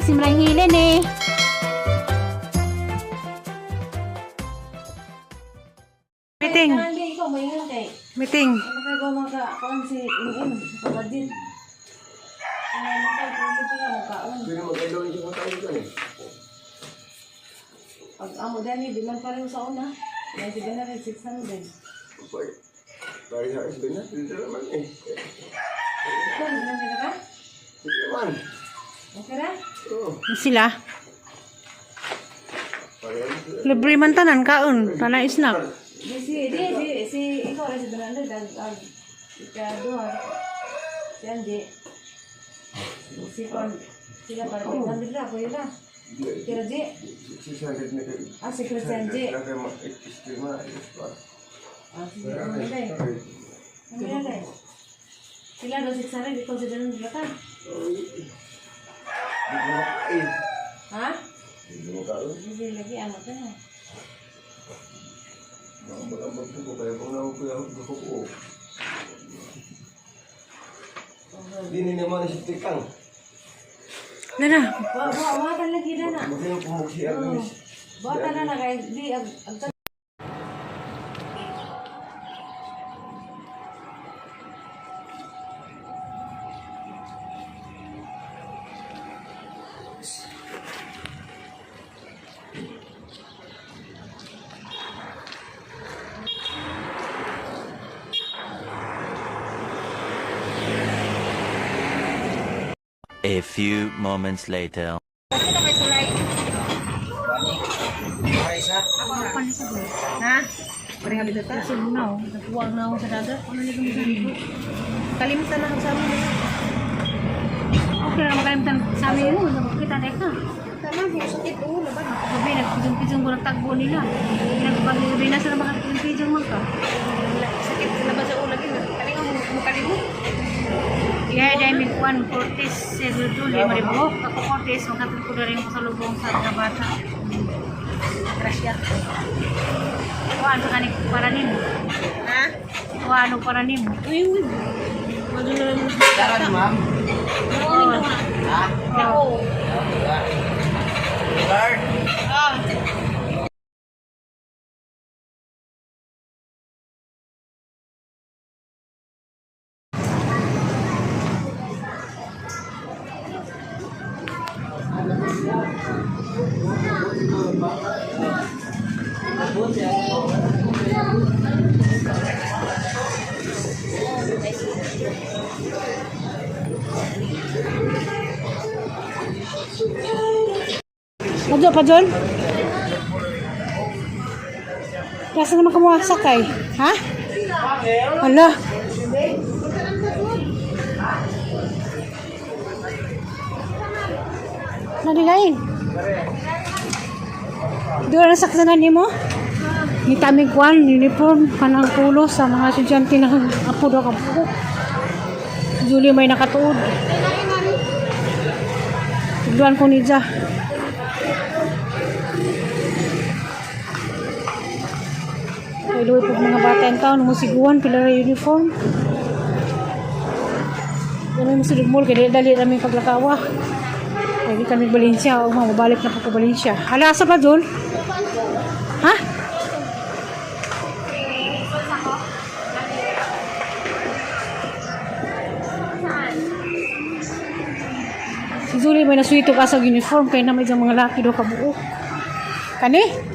Simrang hilin eh. Meeting. Hindi, ikaw maingon kay. Meeting. Makagawa mga kaon si Ingin, kapatid. Ano makay pa nga magkaon. Pero maganda rin siya matawag ka eh. Pag amo dani di man pareho sa una. May 700, 600. Pare sa SB na, dito naman eh. Ikaw, di man nila ka? Dito naman. Okay ra? Oo. Sila. Pareho sila. Libre man tanan kaon. Tanan snack. Di si di si si ikaw ra 700 ag ag ikaduha. Si Andy. Si Kon. Sila para 500 ra, kuya ra. Kira G. 600 na kayo. Ah, si Christian G. Na kayo ma-estima. Ayos pa. Ah, sige, ano na eh. Ano na eh. Sila daw 600, ikaw 700 ra ka. Hindi ko makain. Ha? Hindi ko makain. Hindi lagi amo ta na. Ambag-ambag ko kaya kung nakukuya ko ko. Hindi ni naman si Tikang. Nana. Wa wa wa tan lagi na na. Magaling pumugsi ang miss. Wa tan na na kay di ag ag A few moments later. Ha? Kasi muna oh. Nagkuwang na ako sa dagat. Ano na kami Kalimutan na sa amin. Okay na makalimtan sa amin mo. Nakita na ka. Tama, sakit ulo ba? Gabi, nagpijong-pijong ko ng tagbo nila. Nagpag-gabi na sila makapijong man ka. Sakit na ba sa ulo lagi? Kalinga mo makalimot. Yeah, dahil may kuwan, Cortez, si Julie, Maribuhok. Ako Cortez, magkatid ko na rin ko sa lubong sa mga bata. Grasya. Kuwan, sa kanik para nimo. Ha? Kuwan, ano para nimo. Uy, uy. Mado na lang. Karon, ma'am. Oh. Ha? Oh. Sir? Ah. Padyo pa, John? Nasa naman kumuha sakay? Ha? Ala. Nadilain. Doon ang saksanan ni mo? Ni taming kwan, uniform, kanang pulo sa mga estudyante na apo daw kabuok. Julie may nakatuod. Tugduan ko ni Ja. Kay luwi po mga bata in town, musiguan, pila ra uniform. Ganun mo sulod mall, kay dali rami paglakawa. Kay di kami Valencia, o mabalik na po ko Valencia. Hala, asa pa Jol? Ha? Si Julie may nasuito ka sa uniform kay na may mga laki daw kabuok. Kani?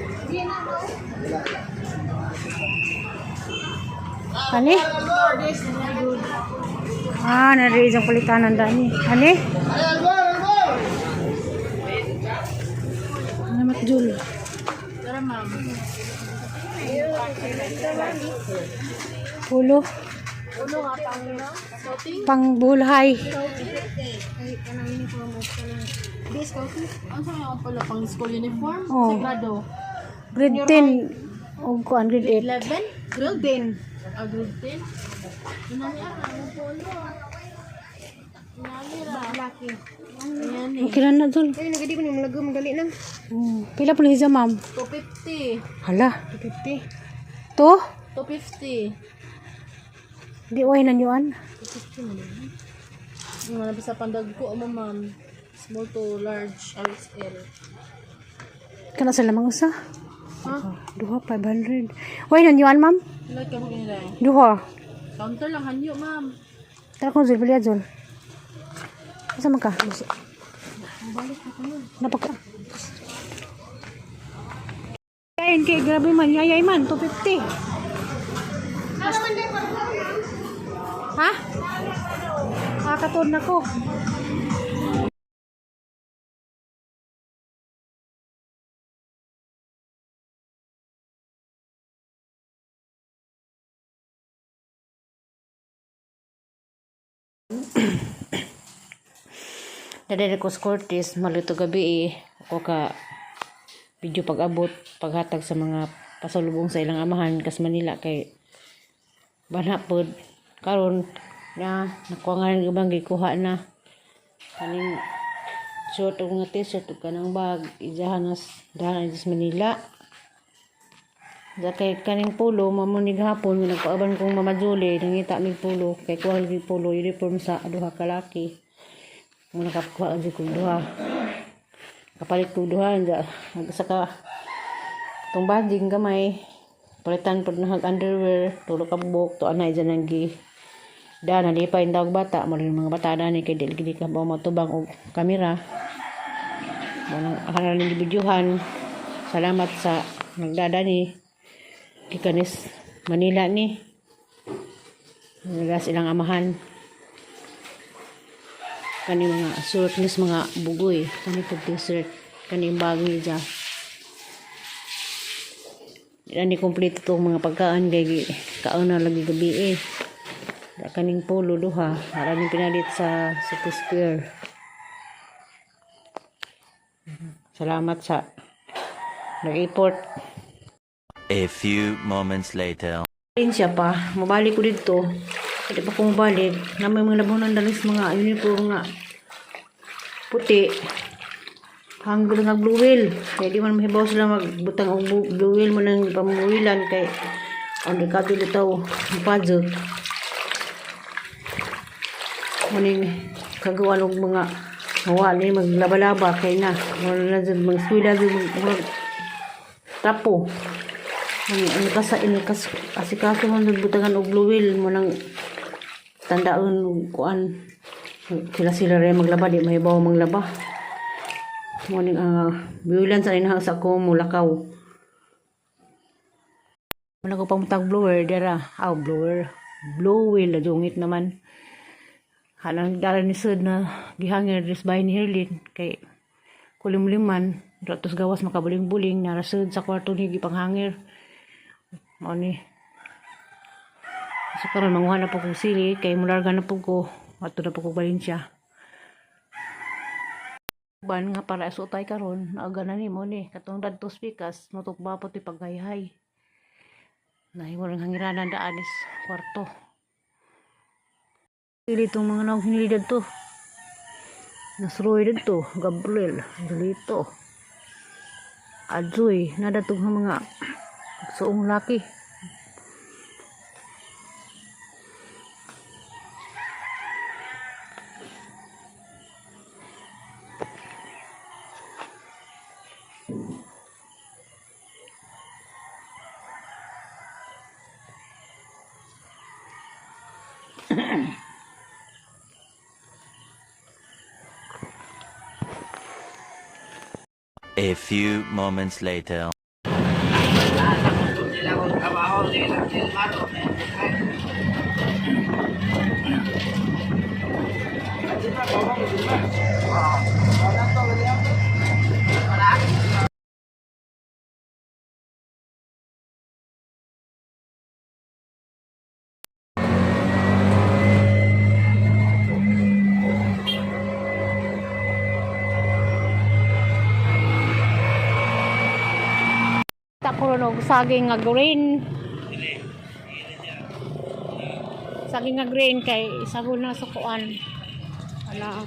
Ani? Ah, narinig ang palitanan dani. Ani? Ano matjul? Pulo. Pang bulhay. Ano sa nga pala pang school uniform? Oh. Sagrado. Grade 10 o kuan grade 8. 11? Grade 10. Ah, grade 10? Inani ah, ang polo. Inani ra. Laki. Ayan eh. Okay na na dul. Ay, nagadi ko ni malago madali na. Pila po ni siya, ma'am? 250. Hala. 250. To? 250. Di way na nyuan. Yung mga nabasa pandag ko, mo ma'am. Small to large XL. Kana sa lamang usa? Ha? Duha 500. Why nan yuan, ma'am? Like ka mo nila. Duha. Counter lang hanyo, ma'am. Tara kong Zul, pili Zul. Asa man ka? Balik na kayo. Napaka. Kain kay grabe man, yayay man, 250. Ha? Ah, katod na ko. Dadali ko sa Cortez, maluto gabi eh. Ako ka video pag-abot, paghatag sa mga pasalubong sa ilang amahan kas Manila kay bana pod karon na nakuha nga ng ibang gikuha na kaning short og nga t-shirt ug kanang bag ijahan nas dahan sa Manila. Sa kay kaning pulo mamo ni gahapon nga nagpaaban kong Mama Julie nangita mig pulo kay kuha lagi pulo uniform sa duha ka laki mo nakakuha jud kog duha kapalit kog duha ja saka tong bading gamay palitan pod na hag underwear tulo ka buok to anay dyan ang gi da nalipay ang tawag bata mo rin mga bata dani kay dili gid ka ba matubang og kamera mo nang akala ning gibidyohan. Salamat sa nagdadani gikanis Manila ni Nagas ilang amahan kani mga suot nis mga bugoy kani pag t-shirt kani bag ni ja. Di ni kompleto tong mga pagkaan kay kaon na lagi gabi eh. Da kaning polo duha para ning pinalit sa City Square. Salamat sa nag-import. A few moments later. Siya pa, mabalik ko dito. Hindi pa ko mabalik. Na may mga labunan dalis mga uniform nga puti. Hanggang nga blue wheel. Kaya di man mahibaw sila magbutang og blue wheel mo nang pamuwilan kay ang dekado bitaw budget. Muning kagawa og mga wali maglaba-laba kay na wala na dyan magswila dyan mag tapo. Ang ano ka sa inkas asikaso man butangan og blue wheel mo nang tandaon og kuan sila sila rin maglaba di mahibaw maglaba mo ning biulan sa inahang sa ko mulakaw wala ko pamutag blower dara aw blower blow wheel na dungit naman halang dara ni sud na gihangir dis bahay ni Herlin kay kulimliman ratos gawas makabuling-buling narasud sa kwarto ni gipanghangir mao ni. So karon manguha na po kong sili kay mularga na po ko ato na po ko Valencia. Ban nga para sutay karon naaga na nimo ni katong dadto speakers motukba po ti paghayhay. Nahimo lang hangiranan daan is kwarto. Sili itong mga naong hinili dadto. Nasroy dadto, Gabriel, Angelito. Adzoy, nadatong mga suong laki. A few moments later. Takuro og saging nga green. Saging nga green kay isagol na sa kuan. Ala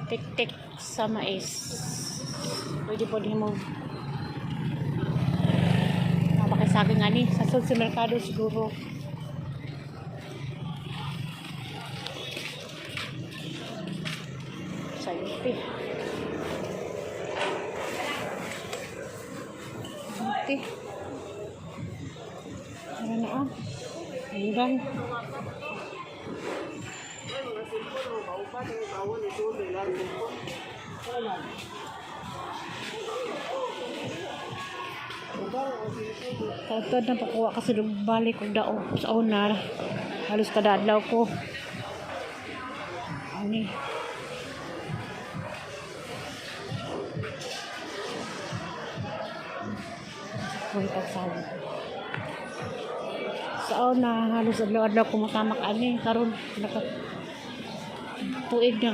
tik-tik sa mais. Pwede po din mo Baka saging ani sa sud sa merkado siguro. Sayote. Sayote. Ano na ah? Hanggang. Kautod na pakuha kasi balik og dao sa una. Halos kada adlaw ko. Ani. Uy, pagsawag. Sa una, halos adlaw-adlaw ko matamak ani karon naka tuig na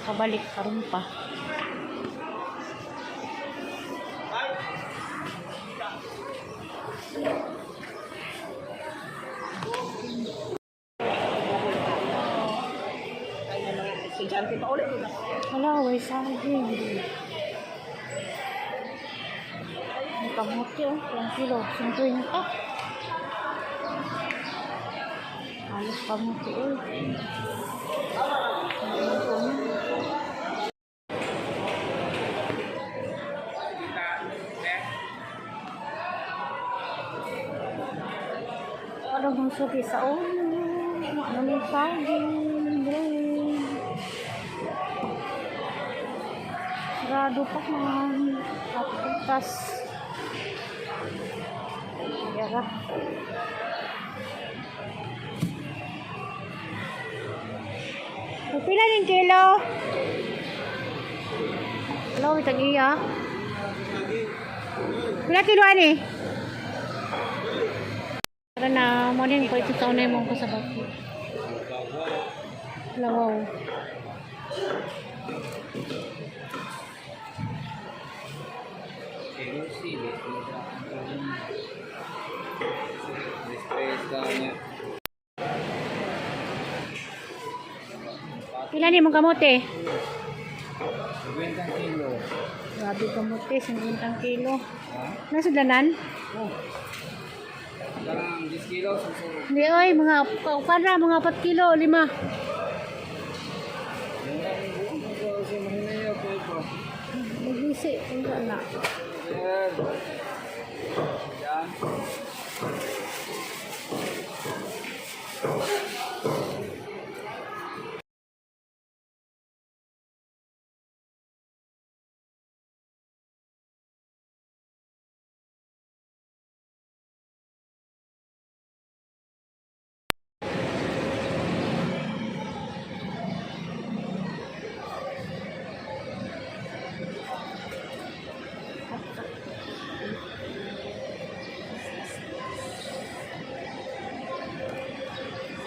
kabalik karon pa. Wala, way saging. May kamote oh, ilang kilo? 50. Halos kamote eh. Ano bang suki sa ulo? Ano may saging? Green. Sarado pa man. Kapitas. Yara. Pila ning kilo? Hello, itag iya. Pila kilo ani? Tara na, morning po ito taon na yung mong kasabak. Lawaw. Pila ni mong kamote? 50 kilo. Grabe kamote, 50 kilo. Nasudlanan? Oh. Parang 10 kilo. Susunod. Hindi oy, mga para mga 4 kilo, 5. Magisi, wala na. Yan.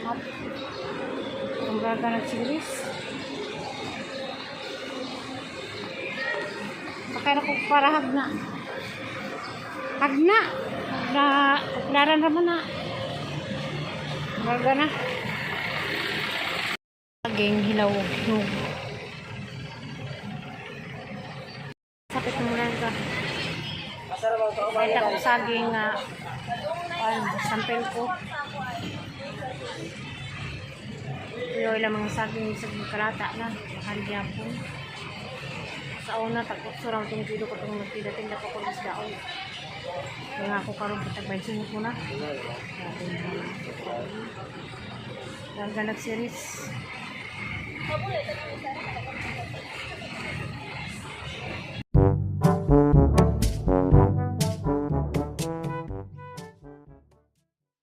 At ang gaga ng series. Sakay na ko para hagna. Hagna. Hagna. Kuklaran ra man na. Gaga na. Laging hilaw hinog. Sakit mo lang ka. Kahit ako saging nga sampel ko. Pero ilang mga saging sa kalata na. Mahal gyapon. Sa una, tag-utso raw itong kilo ko itong nagtinda-tinda ko kung isdaon. Kaya ako karon patag 25 ko na. Grabe na. Larga nag-series.